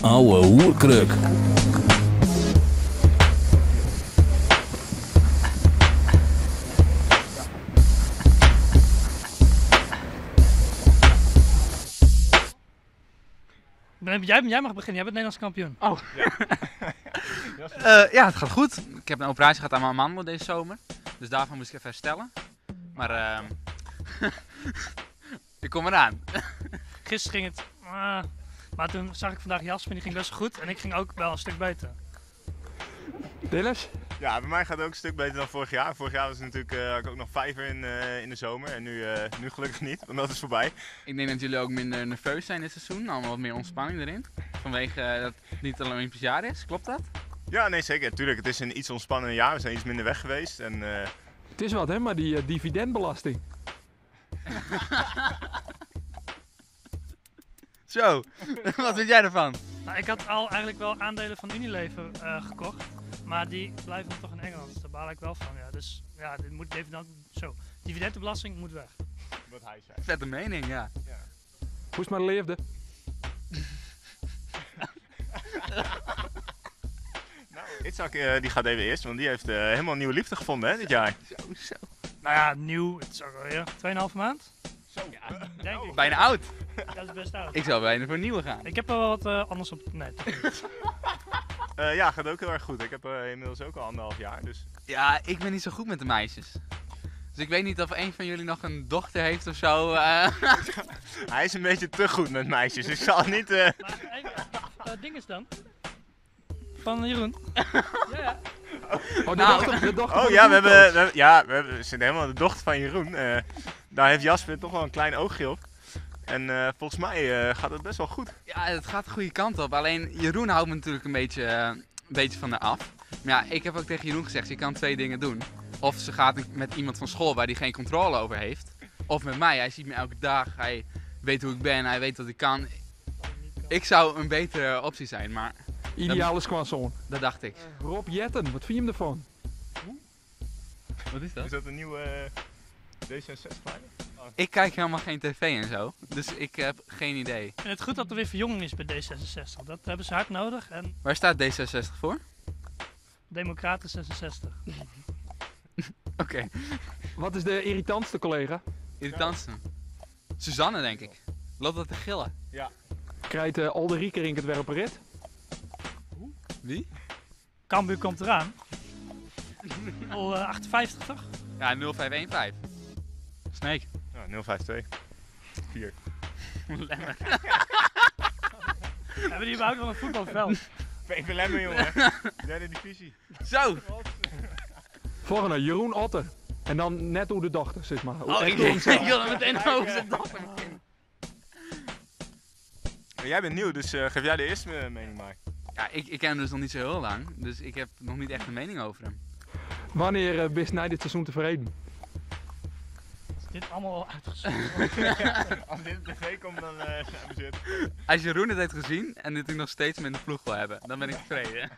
Ouwe hoerkruk. Jij, jij mag beginnen, jij bent Nederlands kampioen. Oh. Ja, het gaat goed. Ik heb een operatie gehad aan mijn amandel deze zomer. Dus daarvan moest ik even herstellen. Maar ik kom eraan. Gisteren ging het... maar toen zag ik vandaag Jasper, die ging best wel goed. En ik ging ook wel een stuk beter. Dillis? Ja, bij mij gaat het ook een stuk beter dan vorig jaar. Vorig jaar was het natuurlijk, had ik ook nog 5 in de zomer. En nu gelukkig niet, want dat is voorbij. Ik denk dat jullie ook minder nerveus zijn dit seizoen. Allemaal wat meer ontspanning erin. Vanwege dat het niet een Olympisch jaar is, klopt dat? Ja, nee zeker. Tuurlijk, het is een iets ontspannender jaar. We zijn iets minder weg geweest. En, Het is wat hè, maar die dividendbelasting. Zo, wat vind jij ervan? Nou, ik had al eigenlijk wel aandelen van Unilever gekocht. Maar die blijven dan toch in Engeland, dus daar baal ik wel van. Ja. Dus ja, dit moet dividend, zo. Dividendbelasting moet weg. Wat hij zei. Vette mening, ja. Ja. Hoe is maar de leefde? Nou, Itzhak die gaat even eerst, want die heeft helemaal nieuwe liefde gevonden hè, dit jaar. Zo, zo. Nou ja, nieuw, het is ook alweer 2,5 maand. Zo, ja, denk ik. Bijna oud. Dat is best oud. Ik zou bijna voor nieuwe gaan. Ik heb er wel wat anders op. Nee, toch niet. Ja, gaat ook heel erg goed. Ik heb inmiddels ook al 1,5 jaar. Dus. Ja, ik ben niet zo goed met de meisjes. Dus ik weet niet of een van jullie nog een dochter heeft of zo. Hij is een beetje te goed met meisjes. Ik zal niet. Maar ding is dan? Van Jeroen. Ja, ja. Oh, de Nou. dochter, de dochter Oh van de ja, boercoach. we zitten helemaal de dochter van Jeroen. Daar heeft Jasper toch wel een klein oogje op. En volgens mij gaat het best wel goed. Ja, het gaat de goede kant op. Alleen Jeroen houdt me natuurlijk een beetje van haar af. Maar ja, ik heb ook tegen Jeroen gezegd, je kan 2 dingen doen. Of ze gaat met iemand van school waar hij geen controle over heeft. Of met mij. Hij ziet me elke dag. Hij weet hoe ik ben. Hij weet wat ik kan. Ik zou een betere optie zijn, maar... Ideale squasson. Dat dacht ik. Rob Jetten, wat vind je hem ervan? Wat is dat? Is dat een nieuwe D66-leider? Oh. Ik kijk helemaal geen tv en zo, dus ik heb geen idee. Ik vind het goed dat er weer verjonging is bij D66. Dat hebben ze hard nodig. En Waar staat D66 voor? Democraten 66. Oké. Wat is de irritantste collega? Irritantste? Suzanne, denk ik. Loopt dat te gillen. Ja. Krijgt Olde Riekerink het weer op een rit? Wie? Cambuur komt eraan. 058 toch? Ja, 0515. Sneek. Ja, 052. 4. Lemmer. Hebben die überhaupt wel een voetbalveld? VV Lemmer, jongen. Derde divisie. Zo! Volgende, Jeroen Otter. En dan net hoe de dochter, zeg maar. Oh, ik wilde meteen over zijn dochter beginnen. Jij bent nieuw, dus geef jij de eerste mening maar. Ja, ik ken hem dus nog niet zo heel lang, dus ik heb nog niet echt een mening over hem. Wanneer bist hij dit seizoen tevreden? Is dit allemaal al uitgezocht? Als dit op tv komt, dan zijn we zit. Als Jeroen het heeft gezien en dit ik nog steeds met de ploeg wil hebben, dan ben ik tevreden.